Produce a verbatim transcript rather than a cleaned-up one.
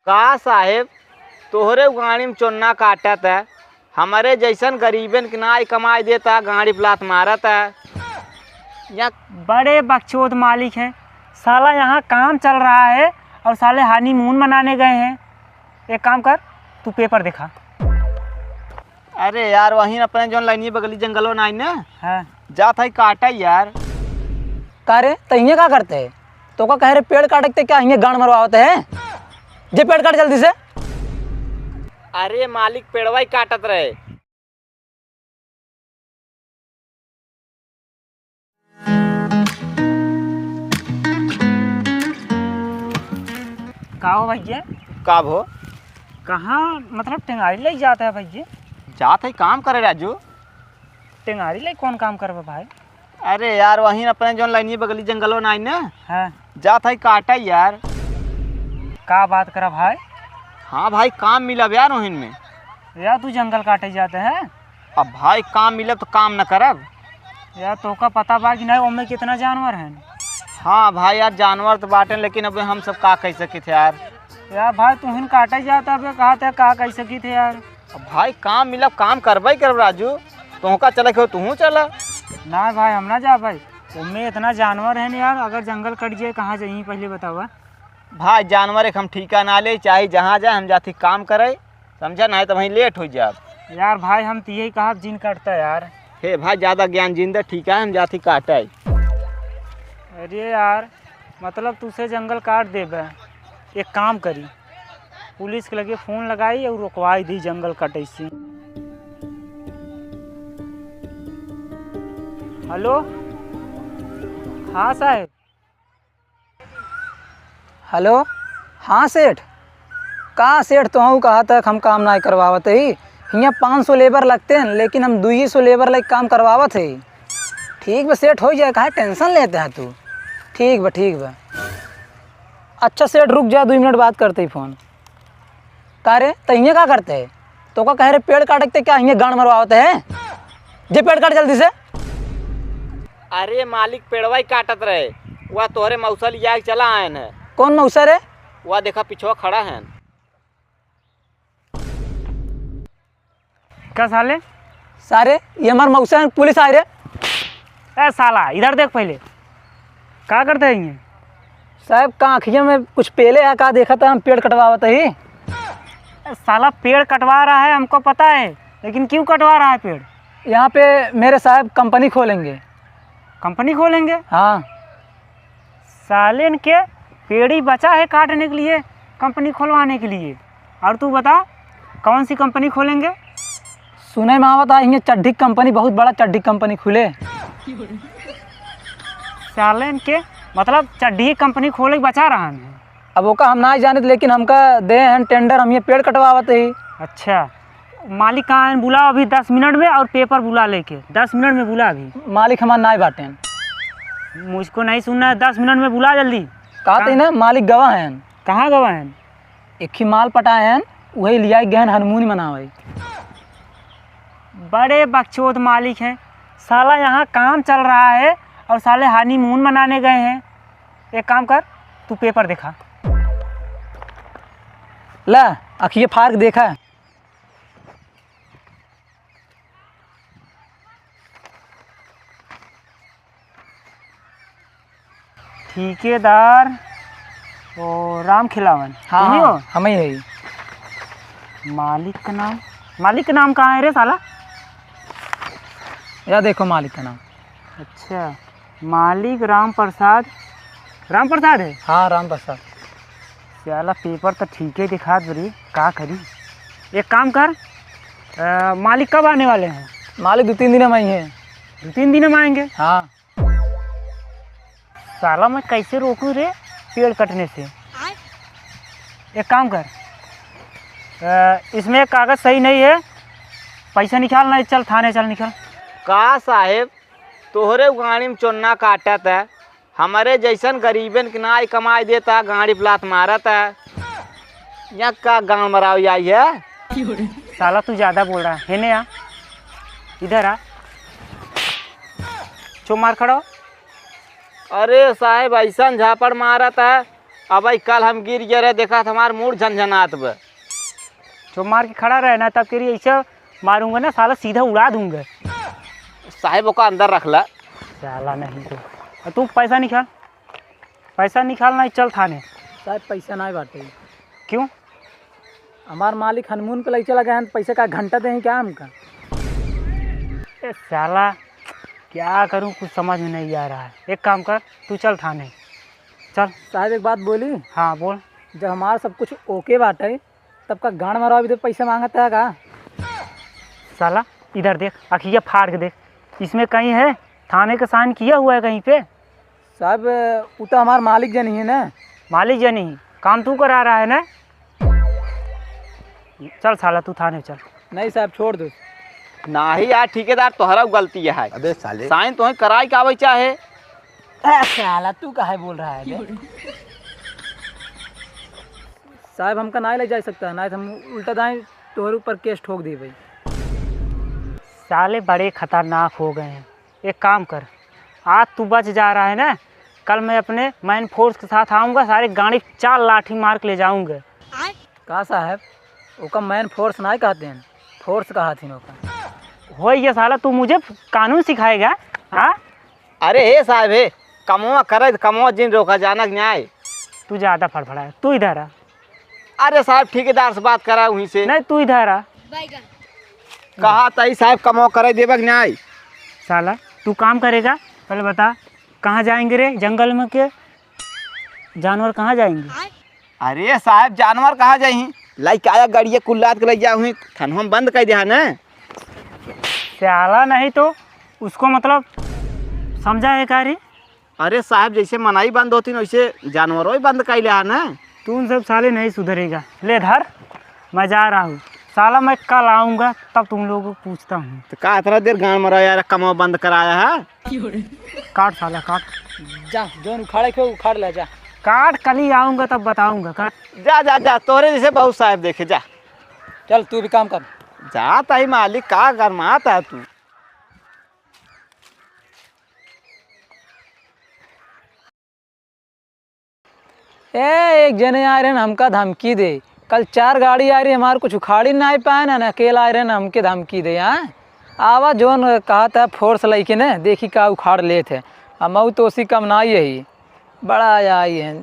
का साहेब, तोहरे गाड़ी में चोन्ना काटत है, हमरे जैसन गरीबन के नाई कमाई देता, गाड़ी पे लात मारत है। या बड़े बकचोद मालिक हैं, साला यहाँ काम चल रहा है और साले हनीमून मनाने गए हैं। एक काम कर, तू पेपर देखा। अरे यार, वहीं अपने जौन लाइनी बगली जंगलवा नाई न, हाँ। जात है काटा यार। का रे, त हियाँ का करते है? तोका कहे रे पेड़ काटे के, ते का हियाँ गांड मरवावत है? जे पेड़ काट जल्दी से। अरे मालिक, पेड़वा ही काटत रहे। का हो भैया? का भो? कहाँ, मतलब, टेंगारी लग जाता है भैया? जात है काम करे राजू। टेंगारी लग कौन काम करबा भाई? अरे यार, वहीं अपने जौन लाइनी बगली जंगलवा नाई न, हाँ। जात है काटा यार। का बात करा भाई? हाँ भाई, काम मिलब यार वहीं में। यार, तू जंगल काटे जाते हैं? अब भाई, काम मिलब तो काम न करब? यार, तोका पता बा कि नहीं, ओमे कितना जानवर हैं? हाँ भाई यार, जानवर तो बाटे, लेकिन अब हम सब का कह सकित है यार। यार भाई, तू हिन काटे जाता, अब कहा थे का कह सकित है यार। अब भाई, काम मिलब, काम करबे करब राजू। तोहका चले के हो, तूहू चला। ना भाई, हम ना जा भाई, ओमे इतना जानवर है न यार, अगर जंगल कट जाए, कहाँ जाई पहले बतावा? भाई, जानवर एक हम ठीका ना ले, चाहे जहाँ जाए, हम जाती काम करे, समझा, नहीं तो वहीं लेट हो जाब। यार भाई, हम तो यही कहब, जिन कटता यार। हे भाई, ज्यादा ज्ञान जिन दे, ठीका है, हम जाती काटे। अरे यार, मतलब तुसे जंगल काट देबे। एक काम करी, पुलिस के लगे फोन लगाई और रोकवाई दी जंगल कटे से। हेलो, हाँ साहेब। हेलो, हाँ सेठ। का सेठ, तोहू कहा तक हम काम नाई करवावत ही। हियाँ पाँच सौ लेबर लगते हैं, लेकिन हम दुई सौ लेबर लग काम करवावत ही। ठीक बा सेठ, हो जाए, काहे टेंशन लेते है तू? ठीक बा, ठीक बा। अच्छा सेठ, रुक जा, दुई मिनट बात करते ही फोन। का रे, त हियाँ का करते है? तोका कहे रे पेड़ काटे के, ते का हियाँ गांड मरवावत है? जे पेड़ काट जल्दी से। अरे मालिक, पेड़वा ही काटत रहे, वह तोहरे मौसा लिया के चला आयन है। कौन मौसा रे? वह देखा पिछवा खड़ा है। का साले? सारे, ये हमार मौसा है, पुलिस आए रे। ए साला, इधर देख पहले, का करते हैं ये? साहब, का आँखिया में कुछ पेले है, का देखा था, हम पेड़ कटवावत ही। ए साला, पेड़ कटवा रहा है, हमको पता है, लेकिन क्यों कटवा रहा है पेड़? यहाँ पे मेरे साहब कंपनी खोलेंगे। कंपनी खोलेंगे? हाँ। साले इनके पेड़ ही बचा है काटने के लिए, कंपनी खुलवाने के लिए। और तू बता, कौन सी कंपनी खोलेंगे? सुने में आवत है, हियाँ चड्ढी कंपनी, बहुत बड़ा चड्ढी कंपनी खुले। साले इनके, मतलब, चड्ढी कंपनी खोले के बचा रहा है। अब ओका हम ना जानित, लेकिन हमका दे हैं टेंडर, हम ये पेड़ कटवावत ही। अच्छा, मालिक कहाँ हैं? बुलाओ अभी दस मिनट में, और पेपर बुला लेके, दस मिनट में बुला अभी। मालिक हमार नाई बाटेन। मुझको नहीं सुनना है, दस मिनट में बुला जल्दी। कहते कहाँ? ना, मालिक गवा हैं। कहाँ गवा हैं? एक ही माल पटाए हैं, वही लिया गए हैं हनीमून मनावे। बड़े बकचोद मालिक हैं, साला यहाँ काम चल रहा है और साले हनीमून मनाने गए हैं। एक काम कर, तू पेपर देखा। ला, अखिए फाड़ के देखा। ठेकेदार ओ राम खिलावन, हाँ, तुम ही हाँ, हो? हम ही है। मालिक का नाम, मालिक का नाम कहाँ है रे साला? या देखो मालिक का नाम। अच्छा, मालिक राम प्रसाद, राम प्रसाद है? हाँ, राम प्रसाद। साला पेपर तो ठीक है दिखात बरी, का करी? एक काम कर, अ, मालिक कब आने वाले हैं? मालिक दो तीन दिन में आई हैं। दो तीन दिन में आएंगे? हाँ। साला मैं कैसे रोकूं रे पेड़ कटने से? एक काम कर, अ, इसमें कागज सही नहीं है, पैसा निकाल, नहीं चल थाने चल, निकल। का साहेब, तोहरे गाड़ी में चोन्ना काटत है, हमरे जैसन गरीबन के नाई कमाई देता, गाड़ी पे लात मारत है। यहाँ का गांड मराव आई है? साला तू ज्यादा बोल रहा है, हेने आ, इधर आ, चो मार खड़ा हो। अरे साहेब, ऐसन झापड़ मारत है, अबे कल हम गिर गए रहे, देखा त हमार मूड़ झनझनात बा। चुप मार के खड़ा रहे ना, तब के लिए ऐसे मारूंगा ना साला, सीधा उड़ा दूंगा। साहेब, ओका अंदर रख ला। साला नहीं तो। आ, तू पैसा निकाल, पैसा निकाल, नहीं चल थाने। साहब, पैसा नहीं बाटे। क्यों? हमार मालिक हनीमून पे लई चला गया है, पैसे का घंटा दें क्या हमका? ए साला, क्या करूं, कुछ समझ में नहीं आ रहा है। एक काम कर, तू चल थाने, चल। साहब, एक बात बोली? हाँ, बोल। जब हमारा सब कुछ ओके बाटे, तब का गांड मरवा भी तो पैसे मांगता है का? साला, इधर देख, अखिया फाड़ के देख, इसमें कहीं है, थाने का साइन किया हुआ है कहीं पे? साहब, उ तो हमार मालिक जनी है ना। मालिक जनी, काम तू करा रहा है ना? चल साला, तू थाने चल। नहीं साहब, छोड़ दो। नाही यार ठेकेदार, तोहरा गलती है। अबे साले। साइन तोहे कराई का आवे चाहे। ए साला, तू काहे बोल रहा है बे? साहब, हमका नहीं ले जा सकता, नहीं तो हम उल्टा दाएं तोहरे ऊपर केस ठोक दी भाई। साले बड़े खतरनाक हो गए हैं। एक काम कर, आज तू बच जा रहा है ना, कल मैं अपने मैन फोर्स के साथ आऊँगा, सारे गाड़ी चार लाठी मार के ले जाऊँगा। का साहब, ओका मैन फोर्स नहीं कहते हैं, फोर्स कहत हैं ओका। हो ये साला, तू मुझे कानून सिखाएगा? हाँ? अरे हे साहब हे, कमवा करे त कमवा जिन रोका, जाना कि न्याय। तू ज्यादा फड़फड़ा है, तू इधर आ। अरे साहब, ठेकेदार से बात करा वहीं से। नहीं, तू इधर आ। कहा तई साहब, कमवा करे देबा कि न्याय। साला, तू काम करेगा, पहले बता, कहाँ जाएंगे रे जंगल में के जानवर, कहाँ जाएंगे? अरे साहब, जानवर कहाँ जाही? लइका आया, गड़िया कुल्लात के लइ जाहुई, थनवा में बंद कर दिया ना। साला नहीं तो उसको मतलब समझा है का रे? अरे साहब, जैसे मनई बंद होती न, वैसे जानवरों ही बंद कर लिया ना। तुम सब साले नहीं सुधरेगा। ले धर, मैं जा रहा हूँ। साला मैं कल आऊँगा, तब तुम लोगों को पूछता हूँ। तो का इतना देर गांड मरा यार, कमवा बंद कराया है? काट साला, काट। जा, जौन उखाड़े के उखाड़ ले जा। काट, कल ही आऊँगा तब बताऊँगा, काट। जा, जा, जा, तोरे जैसे बहुत साहब देखे, जा। चल, तू भी काम कर। जा ताई मालिक, का गरमात है तू? ए, एक जने आए रहन, हमका धमकी दे। कल चार गाड़ी आ रही, हमार कुछ उखाड़ी नाहीं पाए ना, ना अकेला आए रहन, हमके धमकी दे, हाँ? आवा, जौन कहत है फोर्स लइके ने, देखी का उखाड़ लेत है। आ मऊ तो उसी कम नाहीं है, बड़ा आया आई है।